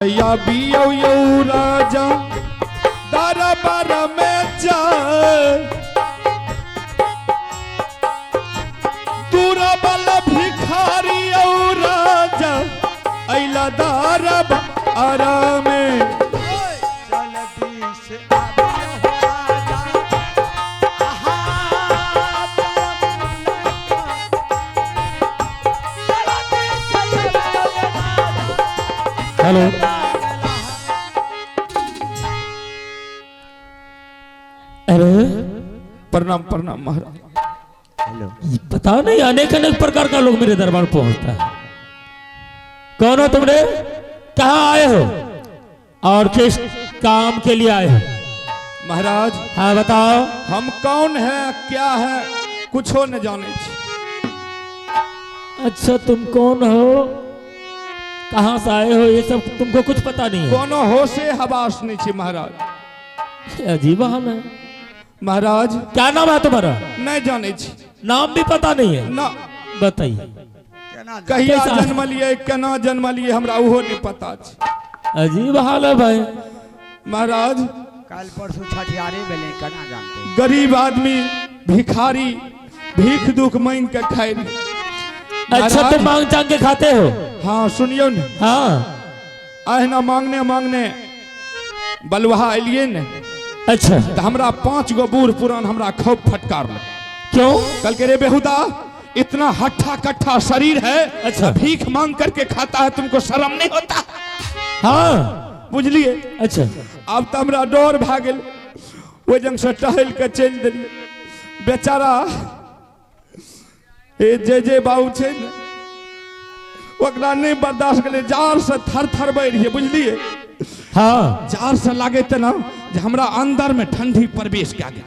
या बियौ यौ राजा दरबार में जाए दूरबल भिखारी यौ राजा अइला दरब आरामे। जल्दी से आबियो राजा, आहा, जल्दी से आबियो राजा। हेलो। अरे। प्रणाम प्रणाम महाराज। हेलो। पता नहीं अनेक अनेक प्रकार का लोग मेरे दरबार पहुंचता है। कौन हो तुमने, कहाँ आए हो और किस काम के लिए आए हो? महाराज। हाँ, बताओ। हम कौन है, क्या है, कुछो न जाने छी। अच्छा, तुम कौन हो, कहाँ से आए हो, ये सब तुमको कुछ पता नहीं है? कोनो होशे हवास नहीं छी महाराज। अजीब हाल है। महाराज। क्या नाम है तुम्हारा? नहीं जाने छी। नाम भी पता नहीं है? ना। बताइए। केना? कहिया कैसा? जन्मलियै, केना जन्मलियै, हमरा ओहो नहीं पता छै। अजीब हाल है भाई। महाराज। काल्हि परसू छठियारे भेलै, केना जानते? गरीब आदमी, भिखारी, भीख दुख मांग के खाइ रही। अच्छा, तुम मांग चांग के खाते हो? हाँ, सुनियौ ने। हाँ। अहिना मांगने मांगने बलुहा एलियै ने। तऽ हमरा पांच गो बूढ़ पुरान हमरा खूब फटकारल। क्यों? कल के रे बेहुदा, इतना हट्ठा कट्ठा शरीर है, भीख मांग करके खाता है, तुमको शर्म नहीं होता? बुझलिए? आब तऽ हमरा डर भए गेल, ओहि जंग से टहल के चलि देलियै। बेचारा हे जे जे बाबू छै ने, ओकरा नहि बर्दाश्त गेलै, जाड़ से थर थरबै रहियै, बुझलिए? जाड़ से लागे तऽ ने जे हमरा अंदर में ठंडी प्रवेश कए गेल।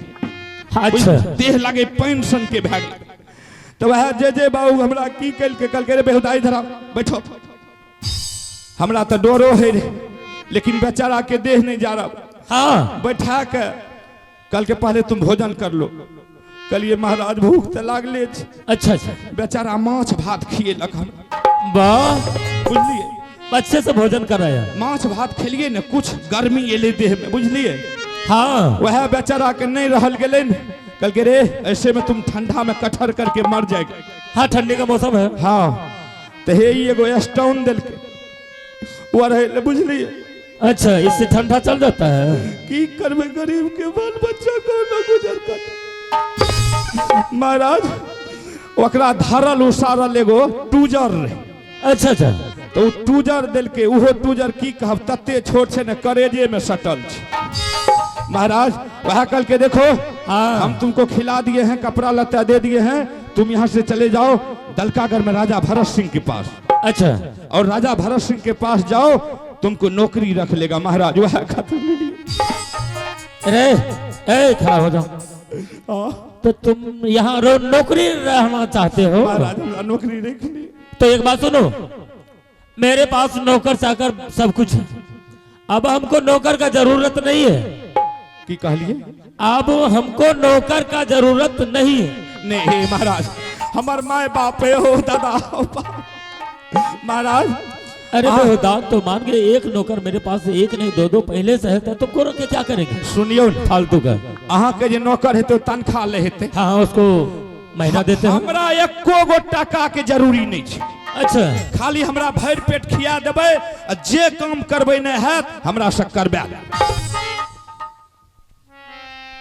देह लागे पानि सन के भए गेल। तऽ वएह जे जे बाबू हमरा की केलकै, कहलकै, रे बेहुदा, इधर आओ, बैठो। हमरा तऽ डरो है रे, लेकिन बेचारा के देह नहीं जा रहा। बैठा के कहलकै, पहले तुम भोजन कर लो। कहलिए, महाराज, भूख तऽ लागले छै। अच्छा अच्छा बेचारा माछ भात खिएलक हम। बुझलिए? अच्छे से भोजन कराया। माछ भात खेलिए ने, कुछ गर्मी एलै देह में, बुझलिए? वह बेचारा के नहीं रहल गेलै ने, कहलकै, रे, ऐसे में तुम ठंडा में कठर करके मर जाएगा। हाँ, ठंडी का मौसम है। हाँ, तऽ हे ई एगो स्टोन देलकै ओ रहै लए, बुझलिए? अच्छा, इससे ठंडा चल जाता है। की करबै, गरीब के बाल बच्चा कोना गुजर कर। महाराज, ओकरा धरल उसारल एगो टूजर रहे। अच्छा अच्छा तऽ ओ टूजर देलकै। ओहो टूजर की कहब, तते छोट छै ने, करेजे में सटल छै महाराज। वह कहलकै, देखो, हम तुमको खिला दिए हैं, कपड़ा लत्ता दे दिए हैं, तुम यहाँ से चले जाओ दलकागढ़ में राजा भरत सिंह के पास। और राजा भरत सिंह के पास जाओ, तुमको नौकरी रख लेगा। महाराज, वह खातिर ले लिए। अरे ए, खड़ा हो जाओ। हाँ। तो तुम यहाँ नौकरी रहना चाहते हो? महाराज, हमरा नौकरी रख ली। तो एक बात सुनो, मेरे पास नौकर चाकर सब कुछ है, अब हमको नौकर का जरूरत नहीं है। की कहलिए? अब हमको नौकर का जरूरत नहीं है। नहीं महाराज, हमर माय बाप है हो, दादा हो, बाप। महाराज। अरे बेहुदा, तो मान गए, एक नौकर मेरे पास एक नहीं, दो दो पहले से है, तो तुमको रख के क्या करेंगे? सुनियौ ने। फालतू का। अहाँके जे नौकर हेतै, तनख्वाह ले हेतै। हाँ, उसको महीना देते हैं। हमरा एको गो टाका के जरूरी नहीं छै। खाली हमरा भरि पेट खिया देबै आ जे काम करबै नहि हैत, हमरा से करबा लेब।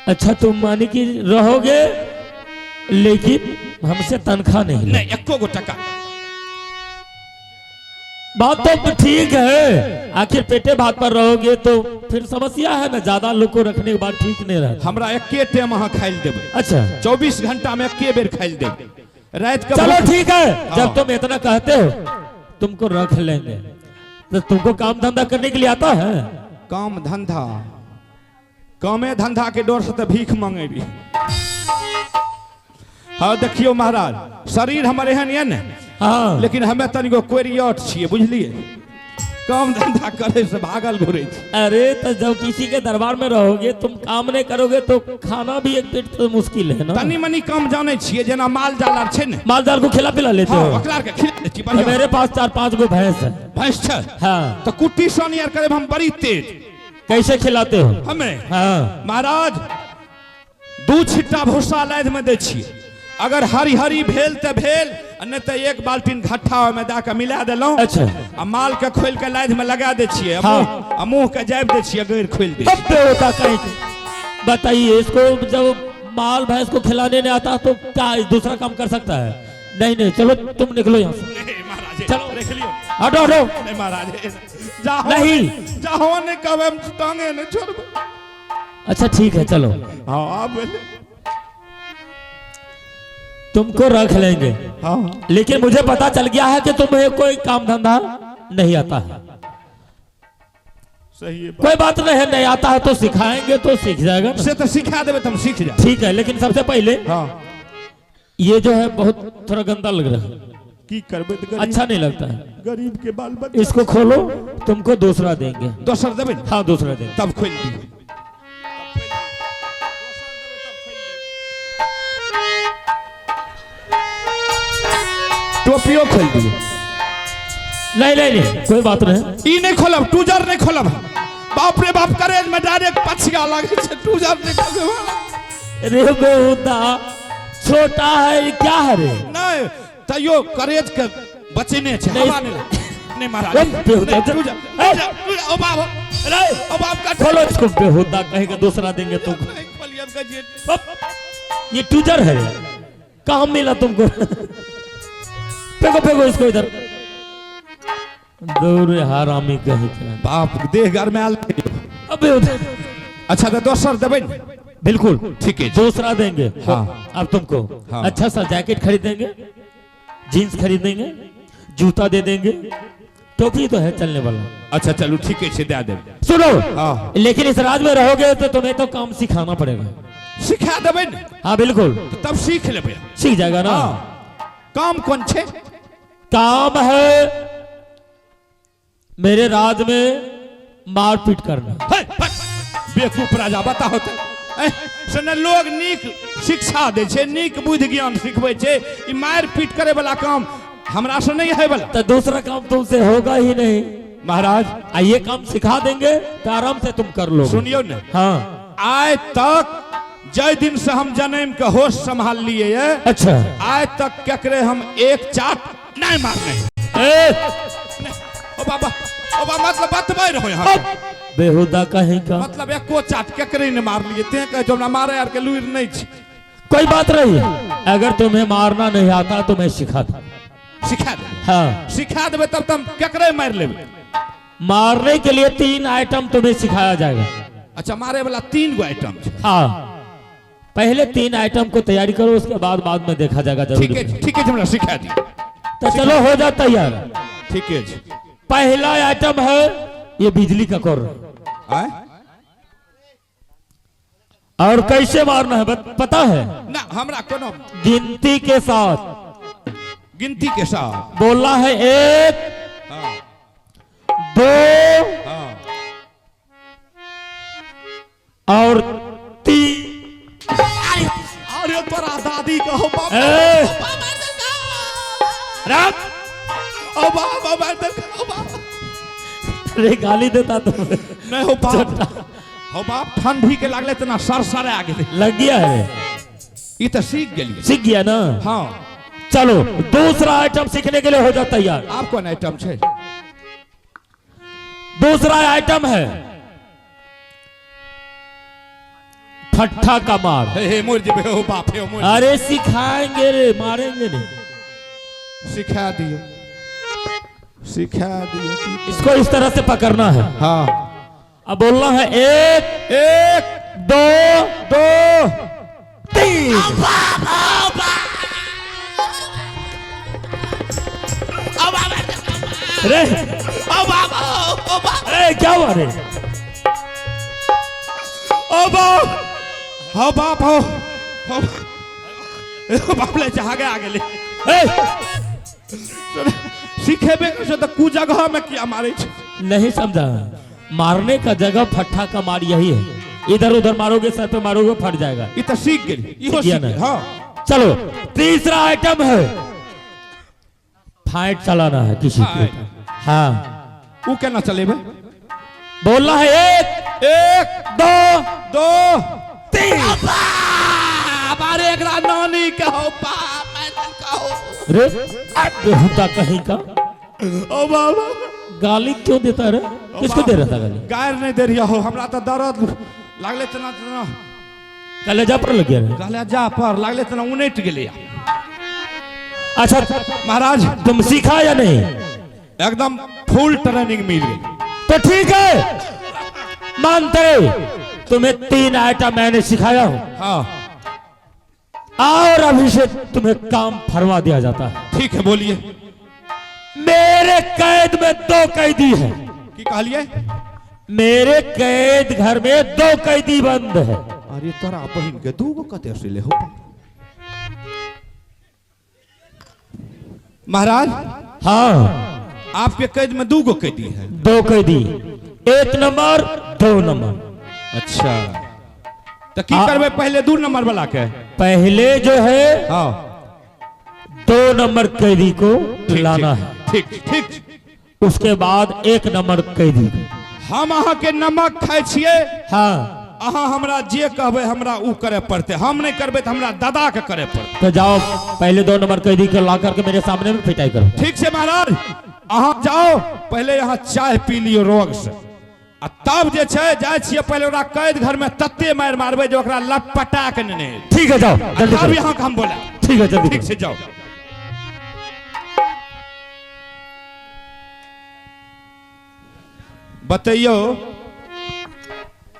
अच्छा, तुम माने कि रहोगे लेकिन हमसे तनख्वाह नहीं लो। नहीं, एको गो टाका। बात तो ठीक है, आखिर पेटे भात पर रहोगे तो फिर समस्या है ना, ज्यादा लोग को रखने के बाद ठीक नहीं रहता। हमरा एके टाइम अहाँ खाइ लए देबै। 24 घंटा में एके बेर खाइ लए देबै, राति के। चलो, ठीक है। जब तुम इतना कहते हो, तुमको रख लेंगे। तो तुमको काम धंधा करने के लिए आता है? काम धंधा, कामे धंधा के डर से तऽ भीख मांगे रही। हाँ, देखियौ महाराज, शरीर हमर एहन यऽ ने, लेकिन हमे तनिगो कोरियट छियै, बुझलिए? काम धंधा करे से भागल घुरे छी। अरे तो जब किसी के दरबार में रहोगे, तुम काम नहीं करोगे तो खाना भी एक पेट तो मुश्किल है ना। तनी मनी काम जाने छियै, जेना माल जाल आर छै ने। माल जाल को खिला पिला लेते हाँ हो? ओकरा आर के खिला दै छी। तो बढ़िया। मेरे पास 4-5 गो भैंस है। भैंस छै? हाँ। तो कुट्टी सन आर करे हम बड़ी तेज। कैसे खिलाते हो? हमें? हाँ। महाराज, 2 छिट्टा भूसा लादि में दै छियै, अगर हरी हरी भेल तऽ भेल, आ नहि तऽ 1 बाल्टीन घट्ठा ओहिमे दए कऽ मिला देलहुँ। अच्छा। आ माल के खोलि कऽ लादि में लगा दै छियै, आ हाँ। मुँह के जाबि दै छियै, गैर खोलि दै छियै। तब पे होता कहीं के। बताइए, इसको जब माल भैंस को खिलाने नहीं आता तो क्या दूसरा काम कर सकता है? नहीं नहीं, चलो तुम निकलो यहाँ से। नहीं, महाराज, चलो। रख लियो। हटो हटो। नहीं महाराज, जाहो। नहीं। जाहो नहीं कहबै, हम टांगे नहीं छोड़बै। अच्छा ठीक है, चलो। हाँ, आब भेलै। तुमको रख लेंगे। हाँ। लेकिन मुझे पता चल गया है कि तुम्हें कोई काम धंधा नहीं आता है। सही है। कोई बात नहीं है, नहीं आता है तो सिखाएंगे तो सीख जाएगा ना। से तो सिखा देबै तो हम सीख जाए। ठीक है, लेकिन सबसे पहले हाँ। ये जो है बहुत थोड़ा गंदा लग रहा है। की करबै तऽ गरीब, अच्छा नहीं लगता है। गरीब के बाल बच्चा। इसको खोलो, तुमको दूसरा देंगे। दोसर देबै ने? हाँ, दूसरा देंगे। तब खोलि दियौ। टोपियो खोलि दियौ। नहीं नहीं नहीं, कोई बात नहीं। ई नहीं खोलब, टूजर नहीं खोलब। बाप रे बाप, करेज में डायरेक्ट पछिया लागे छै, टूजर नहीं खोलब। अरे बेहुदा, छोटा है क्या है रे? नहीं, तैयो करेज के बचेने छै, नहीं। हवा नहीं लागे। नहीं महाराज, ओ बेहुदा, नहीं, टूजर, ए! टूजर, टूजर, ओ बाप, अरे ओ बाप का खोलो इसको, बेहुदा कहेगा दूसरा देंगे तुमको। नहीं खोलिए, अब कहिए। अब, ये टूजर है, कहाँ मिला तुमको? फेंको फेंको इसको इधर, दूर हरामी कहीं के। बाप देह घर में आयल। अबे उधर। अच्छा तो दोसर देबै ने? बिल्कुल। ठीक है। दूसरा देंगे। हाँ। अब तुमको हाँ। अच्छा सा जैकेट खरीदेंगे, जीन्स खरीदेंगे, जूता दे देंगे, टोपी तो है चलने वाला। अच्छा चलू ठीक है, दे देबै। सुनो, हाँ। लेकिन इस राज में रहोगे तो तुम्हें तो काम सिखाना पड़ेगा। सिखा देबै ने? हाँ बिल्कुल। तो तब सीख लेबै। सीख जाएगा ना। हाँ। काम कोन छै? काम है मेरे राज में मारपीट करना। हे, हे, बेवकूफ राजा, बताओ तो। से ने लोग नीक शिक्षा दै छै, नीक बुद्धि ज्ञान सिखबै छै, ई मारि पीट करे वाला काम हमरा से नहीं है वाला। तो दूसरा काम तुमसे होगा ही नहीं। महाराज, आ ये काम सिखा देंगे तो आराम से तुम कर लो। सुनियो ने। हाँ। आइ तक जय दिन से हम जन्म के होश संभाल लिए ये, अच्छा। आइ तक केकरे हम एक चाट नहीं मारने। ए! ओ बाबा, ओ बाबा, मतलब बतबै रहो यहाँ के। बेहुदा कहीं का। मतलब एको चाट केकरे नहीं मार लिए, ते कहै छौ हमरा मारे आर के लुरि नहीं छी। कोई बात नहीं, अगर तुम्हें मारना नहीं आता तो मैं सिखा दूं। सिखा दे। हाँ। सिखा देबै तब तो हम केकरे मारि लेबै। मारने के लिए 3 आइटम तुम्हें सिखाया जाएगा। अच्छा, मारे वाला 3 गो आइटम छै। हाँ, पहले 3 आइटम को तैयारी करो, उसके बाद बाद में देखा जाएगा जरूरी। ठीक है, ठीक है, हमरा सिखा दी। तो चलो हो जा तैयार। ठीक है। पहला आइटम है ये बिजली का कोर। आय? और कैसे मारना है पता है? ना, हमरा कोनो गिनती के साथ। गिनती के साथ। बोलना है 1, हाँ। 2, हाँ। और 3। अरे तोरा दादी कहो बाप। ए! राम। ओ बाप, ओ बाप, ओ बाप। अरे गाली देता तुम। नहीं हो बाप, हो बाप, ठंडी के लागले तना सरसरा गेलै। लग गया है। ई तो सीख गेलियै। सीख गया ना? हाँ। चलो दूसरा आइटम सीखने के लिए हो जा तैयार। आप कौन आइटम छै? दूसरा आइटम है फट्ठा का मार। हे हे मोर जेबै, हो बाप, हे मोर। अरे सिखाएंगे रे, मारेंगे नहीं। सिखा दियो, सिखा दियो। इसको इस तरह से पकड़ना है। हाँ। अब बोलना है 1, 1, 2, 2, 3। अरे अरे क्या हुआ रे? ओ बाप, हो बाप, हो हो बाप, ले जहागे आ गेलै। ए! सिखेबे करै छै तऽ कु जगह में किया मारै छै? नहीं समझा। मारने का जगह फट्ठा का मार यही है, इधर उधर मारोगे, सर पे मारोगे, फट जाएगा। ई तऽ सीख गेली, इहो किया सीख गेली। ना? हाँ। चलो, तीसरा आइटम है, फाइट चलाना है किसी के फाइट। ऊपर। हाँ। ऊ केना चलेबै? बोलना है, एक, एक, दो, दो, तीन। बाप, अरे एकरा नानी कहो, बाप मैंने कहो। रे बेहुदा कहीं का। ओ बाबा। गाली क्यों देता है रे? किसको दे रहा था गाली? गायर नहीं दे रही हो, हमरा तऽ दर्द लागले तना तना। कलेजा पर लग गया रे। कलेजा पर लागले तना, उनटि गेलै। अच्छा। महाराज। तुम सीखा या नहीं? एकदम फुल ट्रेनिंग मिल गई। तो ठीक है, मानते तुम्हें तीन आइटम मैंने सिखाया हूं। हाँ। और अभी से तुम्हें काम फरमा दिया जाता है। ठीक है, बोलिए। मेरे कैद में दो कैदी हैं। की कहलिए? मेरे कैद घर में दो कैदी बंद है। अरे तोरा बहिन के दू गो कते से हो महाराज? हाँ। आपके कैद में दू गो कैदी है? दो कैदी, एक नंबर, दो नंबर। अच्छा, तो की हाँ। करबै पहले दू नंबर वाला के? पहले जो है, हाँ। दो नंबर कैदी को ठीक, लाना है। ठीक ठीक। उसके बाद एक नंबर कैदी को। हम अहाँ के नमक खाइ छियै। हाँ। अहाँ हमरा जे कहबै, हमरा ऊ करे पड़तै। हम नहि करबै तऽ हमरा दादा के करे पड़तै। तो जाओ, पहले दो नंबर कैदी को ला करके मेरे सामने में पिटाई करो। ठीक छै महाराज, अहाँ जाओ, पहले यहाँ चाय पी लियौ रोग से, आ तब जे छै जाइ छियै। पहले ओकरा कैद घर में तते मारि मारबै जे ओकरा लपटा के नेने एबै। ठीक है, जाओ जल्दी तब करो। यहाँ के हम बोला। ठीक है, जल्दी ठीक करो। छै, जाओ। बतैयौ,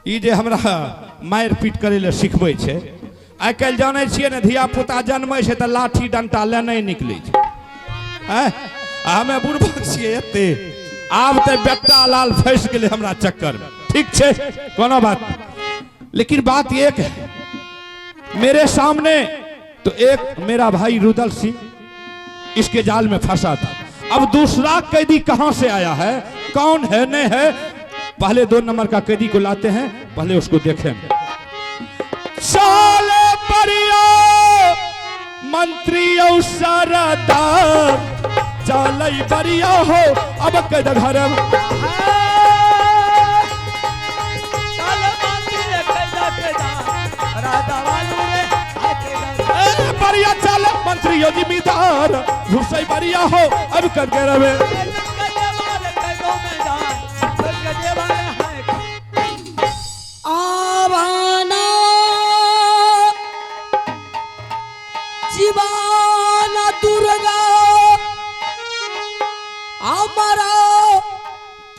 ई जे हमरा मारि पीट करै लए सिखबै छै, आइ काल्हि जानै छियै ने, धिया पुता जन्मै छै तऽ लाठी डंटा लेने निकलै छै। आँय? आ हमे बुढ़बक छियै एते, आब तऽ बेटा लाल फंसि गेलै हमरा चक्करमे। ठीक छै, कोनो बात नहीं, लेकिन बात एक है, मेरे सामने तो एक मेरा भाई रुदल सिंह इसके जाल में फंसा था, अब दूसरा कैदी कहां से आया है, कौन है, नहीं है? पहले दो नंबर का कैदी को लाते हैं, पहले उसको देखेंगे। चले परियो मंत्री औ सरदार, चलै बरिया हो अब कैद घर। चल मंदिर कैदा कैदा राधा वालू रे ए, बरिया चल मंत्री यो जिम्मेदार घुसै बरिया हो अब कर के रवे। आवाना জীবন দুর্গা আমার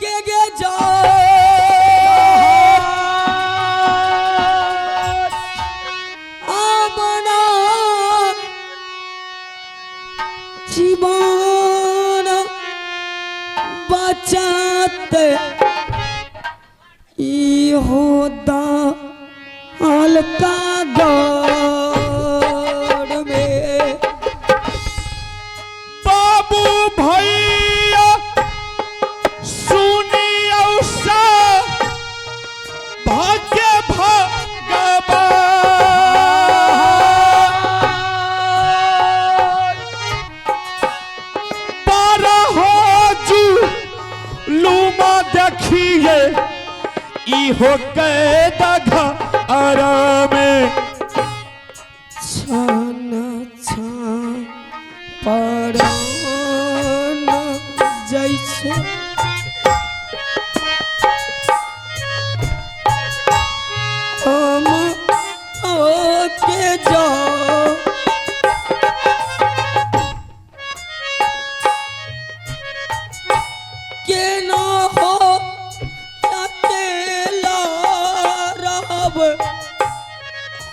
কে গে যা আমনা জীবন বাঁচাতে इहोदा हल्का गौड़ में। बाबू भैया सुनियौ सा भाग्य भगवान पर हो लूमा देखिए इहो कैद घर में। छान छान परान जैसे हम के जाओ के न हो अकेला रहब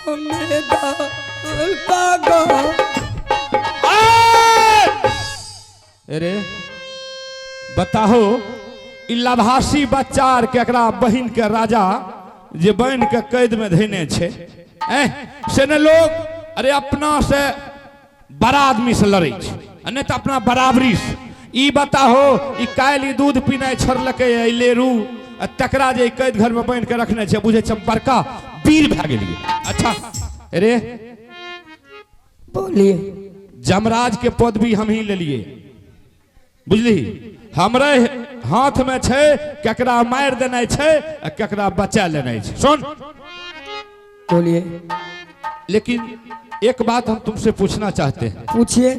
हमें दाल का गा। अरे बताहो, ई लभासी बच्चा आर के एकरा बहिन के राजा जे बहिन के कैद में धेने छै, ऐं से ने लोग अरे अपना से बड़ा आदमी से लड़ै छै आ नहि तऽ अपना बराबरी से। ई बताहो ई काल्हि ई दूध पीनाइ छोड़लकै ई लेरू आ तकरा जे ई कैद घर में बान्हि के रखने छै, बुझै छै हम बड़का वीर भए गेलियै। अच्छा रे बोलिए। जमराज के पद भी हम ही लेलिए, बुझली? हमरे हाथ में छै केकरा मारि देनाइ छै आ केकरा बचा लेनाइ छै। सुन। बोलिए। लेकिन एक बात हम तुमसे पूछना चाहते हैं। पूछिए।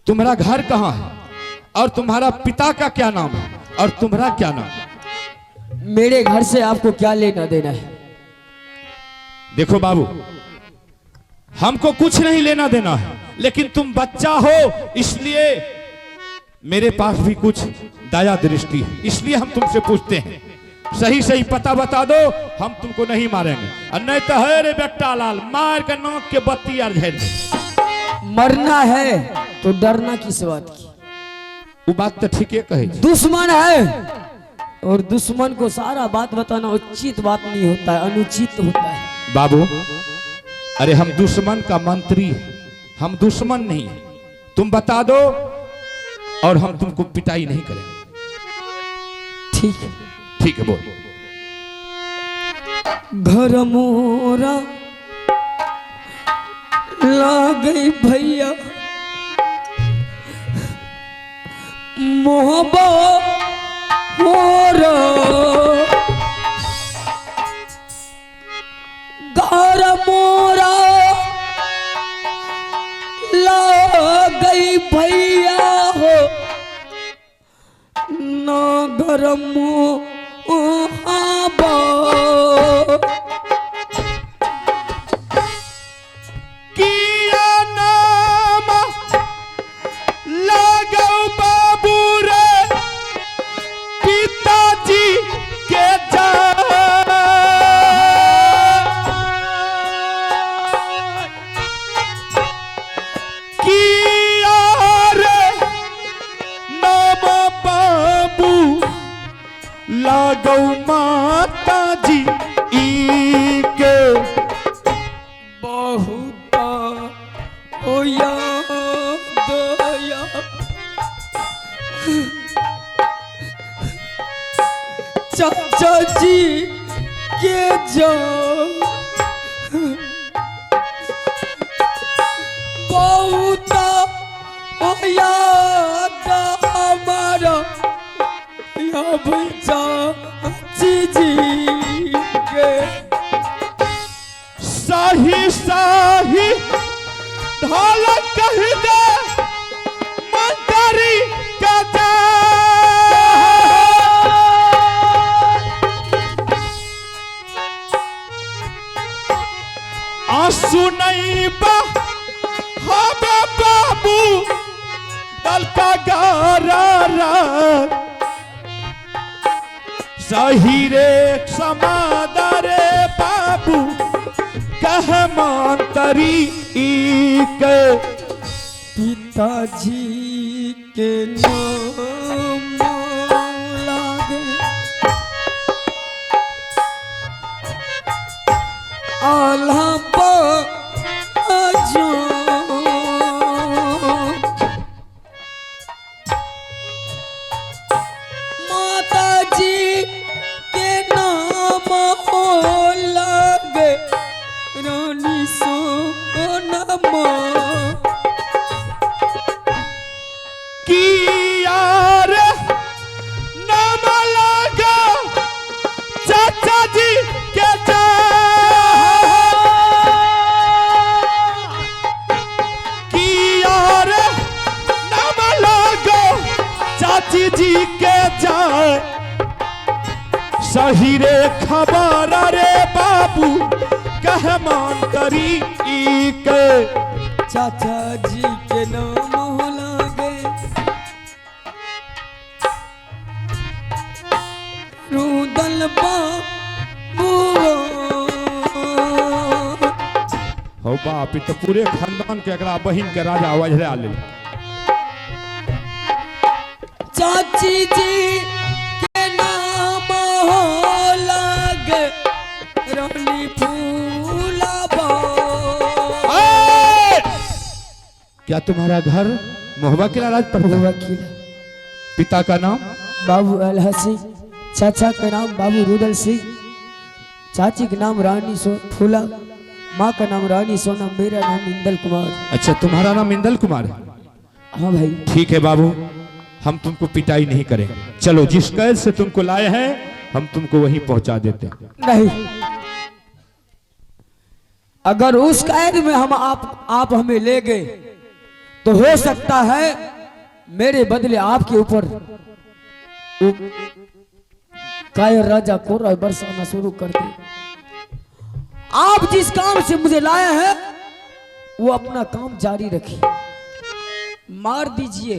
तुम्हारा घर कहाँ है और तुम्हारा पिता का क्या नाम है और तुम्हारा क्या नाम है? मेरे घर से आपको क्या लेना देना है? देखो बाबू, हमको कुछ नहीं लेना देना है, लेकिन तुम बच्चा हो इसलिए मेरे पास भी कुछ दया दृष्टि है, इसलिए हम तुमसे पूछते हैं। सही सही पता बता दो, हम तुमको नहीं मारेंगे। और नहीं तो है रे बेटा लाल, मार के नाक के बत्ती आर झाड़ दे। मरना है तो डरना किस बात की? वो बात तो ठीक है कहे। दुश्मन है और दुश्मन को सारा बात बताना उचित बात नहीं होता है, अनुचित होता है। बाबू, अरे हम दुश्मन का मंत्री हैं, हम दुश्मन नहीं है। तुम बता दो और हम तुमको पिटाई नहीं करेंगे। ठीक है। ठीक है, बोल। घर मोरा ला गई भैया मोहब्बत मोरा, घर मोरा ला गई भैया हो नगर मोहब्बत। किया नाम लागो बाबू रे पिताजी के जा, किया रे नाम बाबू लागो माता जी ई के। बहुत ओ याद आया चाचा जी के जा, बहुत ओ याद हमारा अब चाची जी के। सही सही ढाल कह दे मंतरी का जा। आंसू नहीं बा हबे बाबू दल का गारा रा। सही रे समादारे बाबू कह मंतरी के। पिताजी के नाम लागे आल्हा बाजो, माता जी के नाम हो लागे रानी सोनमा। की यार नाम लगा चाचा जी के जा, की यार नाम लगा चाची जी के जाए। सही रे खबर रे बाबू कह मंतरी के। चाचा जी के नाम हो लागे रुदल बाबू। हो बाप, ई तो पूरे खानदान के एकरा बहिन के राजा वजरा लेल। चाची जी के नाम हो लागे रानी फूलाबा। ए! क्या तुम्हारा घर महुआ किला राज पड़ता है। महुआ किला। पिता का नाम? बाबू अल्हा सिंह, चाचा का नाम बाबू रुदल सिंह, चाची का नाम रानी फूला, माँ का नाम रानी सोना, मेरा नाम इंदल कुमार। अच्छा, तुम्हारा नाम इंदल कुमार है? हाँ भाई। ठीक है बाबू, हम तुमको पिटाई नहीं करेंगे। चलो, जिस कैद से तुमको लाए हैं हम तुमको वहीं पहुंचा देते हैं। नहीं, अगर उस कैद में हम आप हमें ले गए तो हो सकता है मेरे बदले आपके ऊपर कायर राजा कोरा बरसाना शुरू कर दे। आप जिस काम से मुझे लाए हैं वो अपना काम जारी रखिए, मार दीजिए।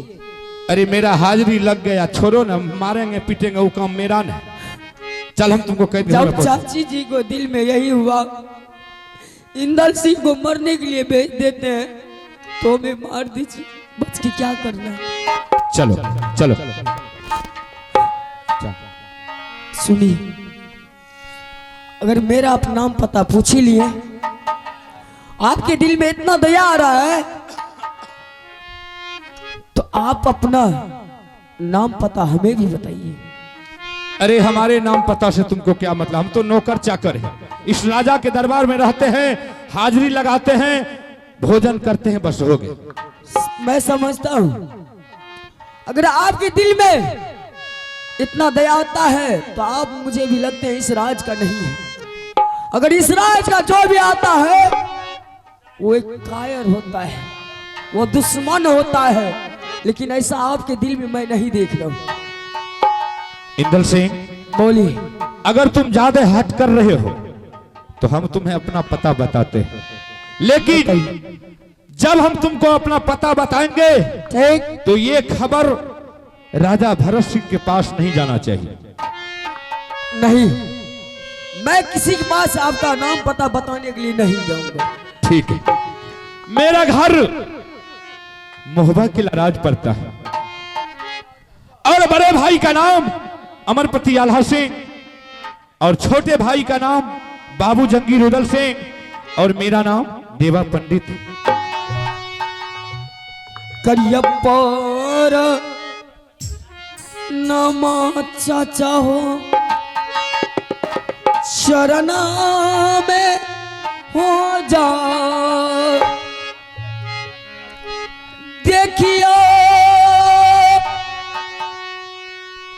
अरे मेरा हाजिरी लग गया, छोड़ो ना, मारेंगे पीटेंगे वो काम मेरा नहीं। चल हम तुमको कैद घर में जब पहुंचा। चाची जी को दिल में यही हुआ, इंदल सिंह को मरने के लिए भेज देते हैं तो हमें मार दीजिए, बच के क्या करना है। चलो चलो। सुनिए, अगर मेरा आप नाम पता पूछ ही लिए, आपके दिल में इतना दया आ रहा है तो आप अपना नाम पता हमें भी बताइए। अरे हमारे नाम पता से तुमको क्या मतलब, हम तो नौकर चाकर हैं, इस राजा के दरबार में रहते हैं, हाजिरी लगाते हैं, भोजन करते हैं, बस हो गए। मैं समझता हूं, अगर आपके दिल में इतना दया आता है तो आप मुझे भी लगते हैं इस राज का नहीं है। अगर इस राज का जो भी आता है वो एक कायर होता है, वो दुश्मन होता है, लेकिन ऐसा आपके दिल में मैं नहीं देख रहा हूं। इंदल सिंह। बोलिए। अगर तुम ज्यादा हट कर रहे हो तो हम तुम्हें अपना पता बताते हैं, लेकिन जब हम तुमको अपना पता बताएंगे ठीक, तो ये खबर राजा भरत सिंह के पास नहीं जाना चाहिए। नहीं, मैं किसी के पास आपका नाम पता बताने के लिए नहीं जाऊंगा। ठीक है, मेरा घर मोहबा किला राज पड़ता है और बड़े भाई का नाम अमरपति आल्हा सिंह और छोटे भाई का नाम बाबू जंगीर उदल सिंह और मेरा नाम देवा पंडित। करियप्पर नमा चाचा हो, शरण में हो जा, देखियो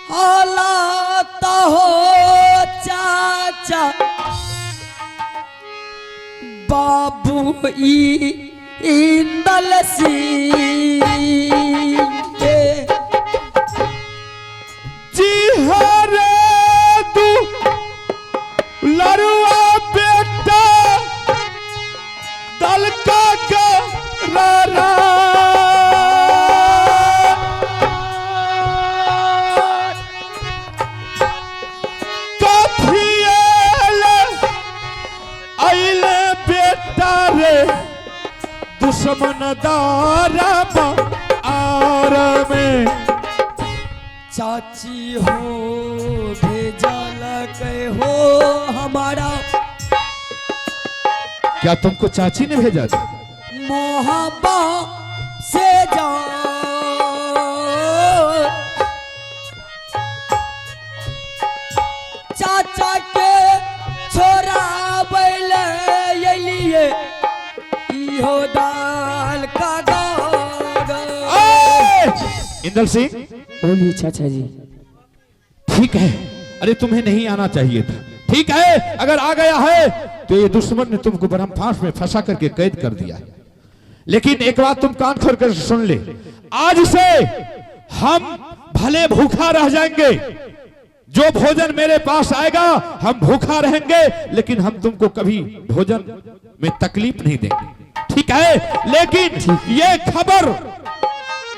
हालात हो चाचा बाबू इंदल सिंह के। जी हरे दू लरुआ बेटा दल का गरारा। कथियल अइले बेटा रे दुश्मन दारम are में। चाची हो भेजा लगे हो हमारा। क्या तुमको चाची ने भेजा था? मोहब्बा से जा चाचा के छोरा बैले लिए इहो दाल का दौड़। ओए! इंदल सिंह। बोलिए चाचा जी। ठीक है, अरे तुम्हें नहीं आना चाहिए था। ठीक है, अगर आ गया है तो ये दुश्मन ने तुमको ब्रह्मफांस में फंसा करके कैद कर दिया है। लेकिन एक बात तुम कान खोल कर सुन ले, आज से हम भले भूखा रह जाएंगे, जो भोजन मेरे पास आएगा हम भूखा रहेंगे, लेकिन हम तुमको कभी भोजन में तकलीफ नहीं देंगे। ठीक है, लेकिन ये खबर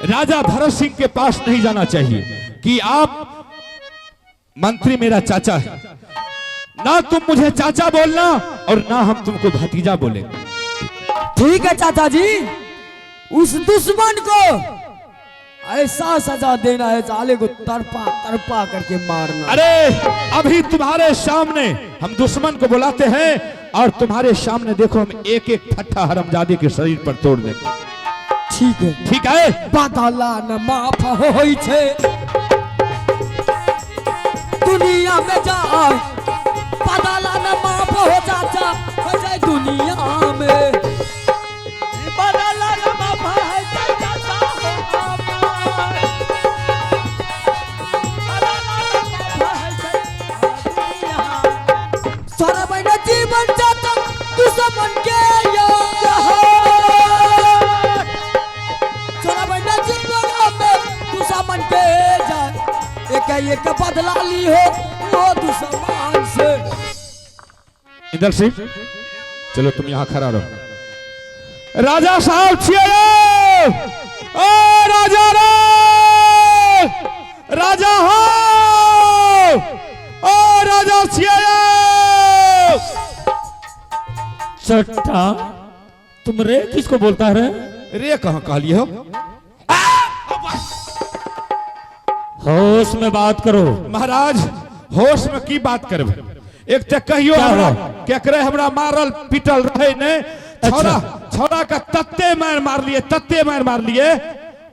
राजा भरत सिंह के पास नहीं जाना चाहिए कि आप मंत्री मेरा चाचा है। ना तुम मुझे चाचा बोलना और ना हम तुमको भतीजा बोलेंगे। ठीक है चाचा जी, उस दुश्मन को ऐसा सजा देना है, साले को तरपा तरपा करके मारना। अरे अभी तुम्हारे सामने हम दुश्मन को बुलाते हैं और तुम्हारे सामने देखो हम एक एक फट्टा हरामजादे के शरीर पर तोड़ देंगे। ठीक है। ठीक है। बदला न माफ होई छे दुनिया में जाए, बदला न माफ हो चाचा हो जाए दुनिया में। बदला न माफ है चाचा हो हमार। बदला न माफ है दुनिया। सारा महीना जीवन चाचा दुश्मन के यार, सारा महीना जीवन हमें दुश्मन के जाए, एक एक बदला ली हो वो दुश्मन से। इधर से चलो, तुम यहाँ खड़ा रहो। राजा साहब छियै यौ। ओ राजा रे, राजा हो, ओ राजा छियै यौ। चट्टा, तुम रे किसको बोलता है रे? रे कहाँ कहलिए हो? होश में बात करो। महाराज, होश में की बात करबै? एक तऽ कहियो क्या हमरा हुआ? केकरे हमरा मारल पीटल रहे ने। छौड़ा छौड़ा के तत्ते मार मारलिए, तत्ते मार मारलिए,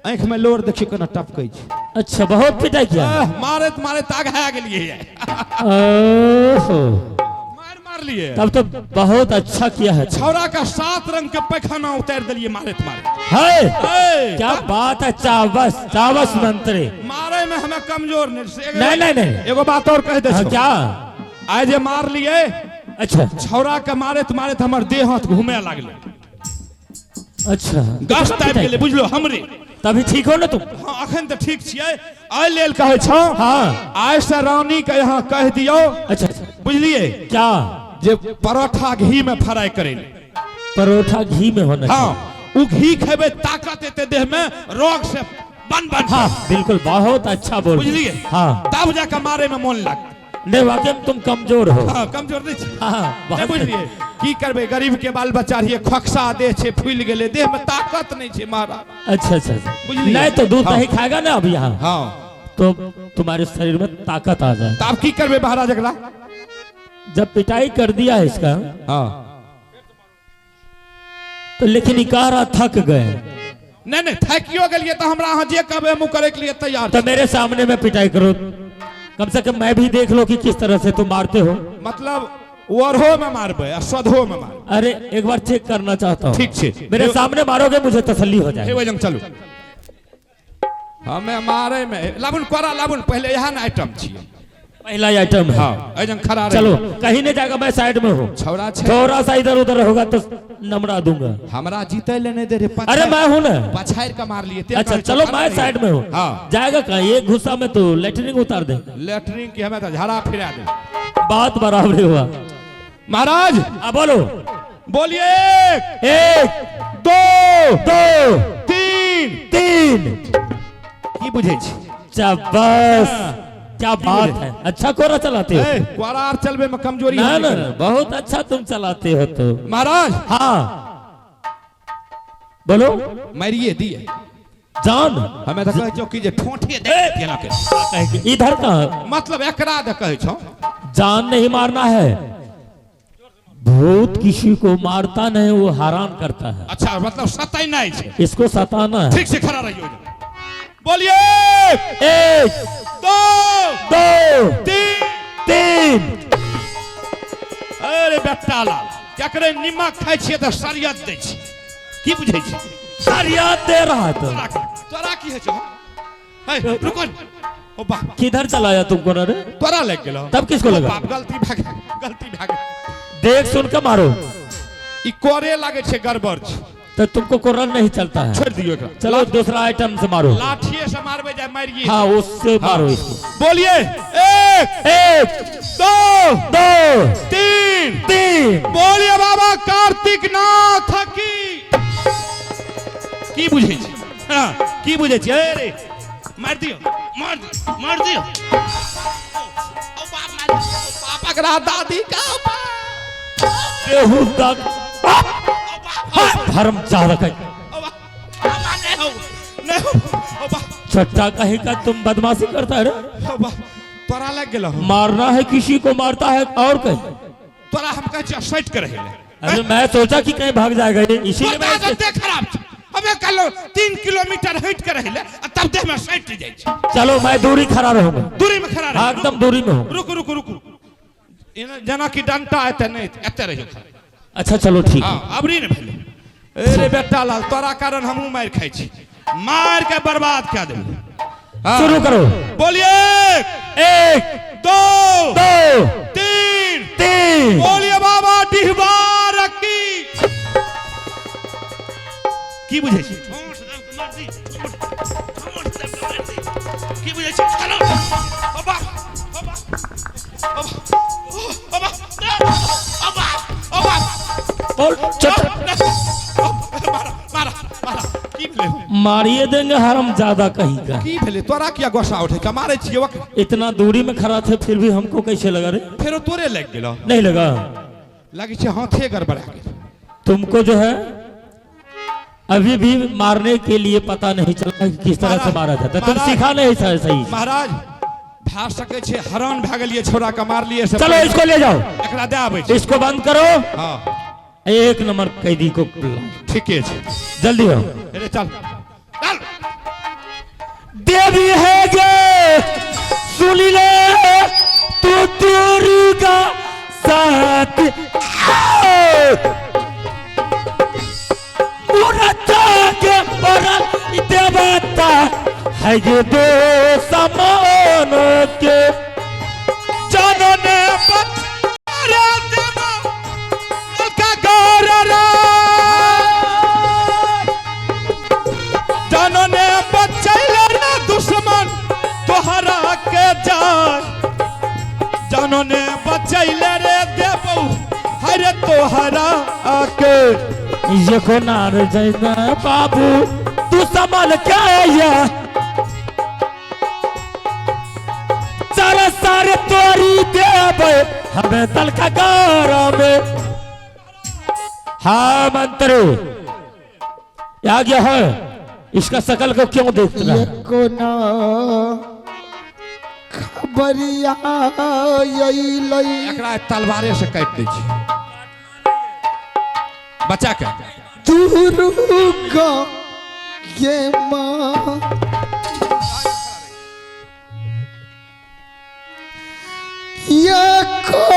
आँखि में लोर देखियो केना टपकै छै। अच्छा, बहुत पिटाई किया। आह, मारैत मारैत आगाँ गेलिए। ओहो। मार मारलिए। तब तो बहुत अच्छा किया है। छौड़ा का 7 रंग के पैखाना उतार देलिए मारैत मारैत। है। ए, क्या बात है, चावस चावस मंत्री। मारे में हमें कमजोर नहीं से। नहीं नहीं नहीं। एगो बात और कह दे। हाँ, क्या? आइ जे मारलिए, अच्छा के मारैत मारैत हमर देह हाथ घूमे लागलै। अच्छा। गश्त आबि गेलै, बुझलो हमरे। तभी ठीक हो ना तुम? हाँ, अखन तऽ ठीक छियै। एहि लेल कहै छौ, आइ से रानी के यहाँ कहि दियौ। अच्छा अच्छा। बुझलिए? क्या? जे परोठा घी में फ्राई करै ले। परोठा घी में होना। हाँ, उ घी खेबै, ताकत एते देह में, रोग से बन बन। हाँ, बिल्कुल, बहुत अच्छा बोल। बुझलिए? हाँ। तब जाके मारे में मोन लागत। नहीं, वाकई में तुम कमजोर हो। हाँ, कमजोर नहीं छी। हाँ। नहीं। बहुत। बुझलिए, की करबै, गरीब के बाल बच्चा रहिए, खोखसा देह छै, फूलि गेलै, देह में ताकत नहीं छै महाराज। अच्छा अच्छा अच्छा। बुझलिए? नहीं तो दूध हाँ। नहीं खाएगा ना अब यहाँ, तो तुम्हारे शरीर में ताकत आ जाए। तऽ आब की करबै महाराज एकरा? जब पिटाई कर दिया है इसका, तो लेकिन इकारा थक गए। नहीं नहीं, थाकियो गेलिए तऽ हमरा अहाँ जे कहबै हम ओ करे के लिए तैयार। तो मेरे सामने में पिटाई करो, कम से कम मैं भी देख लो कि किस तरह से तुम मारते हो। मतलब ओरहो में मारबै आ सधो में मारबै। अरे, एक बार चेक करना चाहता हूँ। ठीक छै। मेरे सामने मारोगे, मुझे तसल्ली हो हे जाएगी। वजन चलू, हमे मारे में लाबुन कोरा लाबुन, पहले यहाँ ने आइटम छियै। पहला आइटम है। हाँ, एजन खड़ा रही। चलो, कहीं नहीं जाएगा, मैं साइड में हूँ। छौड़ा छै। थोड़ा सा इधर उधर होगा तो नमरा दूंगा। हमरा जीते ले नहीं दे रे। अरे, मैं हूँ ना। पछाड़ के मार लिए। अच्छा चलो, मैं साइड में हूँ। जाएगा कहाँ? एक गुस्सा में तो लेटरिंग उतार दे। लेटरिंग की, हमें तो झाड़ा फिरा दे। बात बराबर हुआ। महाराज। अब बोलो। बोलिए, एक, एक, दो, दो, तीन। तीन। की बुझे छी? शाबाश, क्या बात है, अच्छा कोरा चलाते हो। ए, कोरा आर चलबे में कमजोरी ना हम ना नहीं। ना, बहुत अच्छा तुम चलाते हो तो। महाराज। हाँ, बोलो। मारिए दिए। जान। हमें तो कहै छौ कि जे ठोंठे दे केना के। इधर कहाँ? मतलब एकरा दे कहै छौ। जान नहीं मारना है। भूत किसी को मारता नहीं, वो हैरान करता है। अच्छा, मतलब सताई नहीं छै। इसको सताना है। ठीक से खड़ा रहियो, बोलिए। एक, दो, दो, तीन। तीन। अरे बेटा लाल, केकरे निमक खाइ छियै तऽ शरियत दै छै, की बुझै छी? शरियत दे रहा है तो। तोरा की होइ छौ? हे, रुको, ओ बाप। किधर चलाया तुमको ना रे? तोरा लागि गेलौ। तब किसको लगा? बाप, गलती भए गेल, गलती भए गेल। देख सुन के मारो। ई करे लागै छै, गड़बड़ छै। तो तुमको कुरान नहीं चलता है। छोड़ि दियौ एकरा। चलो, दूसरा आइटम से मारो। लाठिए से मारबै, जाय मारिए। हाँ, उससे मारो इसको। बोलिए, एक, एक, दो, दो, तीन। तीन। बोलिए बाबा कार्तिक नाथ की। की बुझै छी? हाँ, की बुझै छी? अरे मारि दियौ, मार दियौ, मार दियौ। ओ बाप, मारि दियौ। ओ बापक रहा दादी का, ओ बाप। गेहूं तक धर्म चाहक है। ओ बाप, बाबा, नहीं हो, नहीं हो, ओ बाप। चट्टा कहीं का, तुम बदमाशी करता है रे। ओ बाप, तोरा लागि गेलौ। मारना है किसी को, मारता है और कहीं। तोरा हम कहै छियै सटि के रहै ले। अरे, मैं सोचा कि कहीं भाग जाएगा ये, इसीलिए मैं तोर देह खराब छै। अबे कहलो 3 किलोमीटर हटि के रहले आ तब देह में सटि जाइ छै। चलो, मैं दूरी खड़ा रहूंगा। दूरी में खड़ा हाँ। रह। एकदम दूरी में हूँ। रुक रुक रुक, जेना कि डंटा एते नहि, एते रहियो खड़ा। अच्छा, चलो ठीक है। हाँ, अबरी ने भेलै। अरे बेटा लाल, तोरा कारण हमहूँ मारि खाइ छी, मारि के बर्बाद कए देबै, हाँ। शुरू करो। बोलिए। एक, दो, दो, तीन, तीन। बोलिए बाबा डिहबार की। की बुझै छी? की बुझै छी? चलो। बाबा, बाबा, बाबा, बाबा, बाबा। और चट। मारा मारा मारा, की भेलै? मारिए देंगे हराम ज्यादा कहीं का। की भेलै? तोरा किया गुस्सा उठे के मारै छियै ओकरा? इतना दूरी में खड़ा थे, फिर भी हमको कैसे लगा रे? फेरो तोरे लागि गेलौ? नहीं लगा। लगै छै हाथे गड़बड़ा गेल। तुमको जो है अभी भी मारने के लिए पता नहीं चला कि किस तरह से मारा जाता है। तुम महाराज- सीखा नहीं सही सही से। महाराज, भए सकै छै हरान भए गेलियै, छोरा के मारलियै से। चलो, इसको ले जाओ। एकरा दए आबै छी। इसको बंद करो। हँ। एक नंबर कैदी को बुलाओ। ठीके छै। जल्दी हो। अरे चल चल। देवी है गे, सुन ले तू दुर्गा साथ मुरता के परल देवता है ये दो समान के। जनने बचारे देवा का गौर रे, जनने बचैले रे दुश्मन तोहरा के जाय, जनने बचैले रे देबौ हरे तोहरा के। ये को नार जैना बाबू तू संभल के, ये सारे सारे तोरी देव हमें तलका गारा में। हाँ मंत्री, आ गया है। इसका शकल को क्यों देख रहा है? कोना खबरिया अइलै। एकरा तलवारे से काटि दै छी बच्चा के। दुर्गा ये माँ, ये को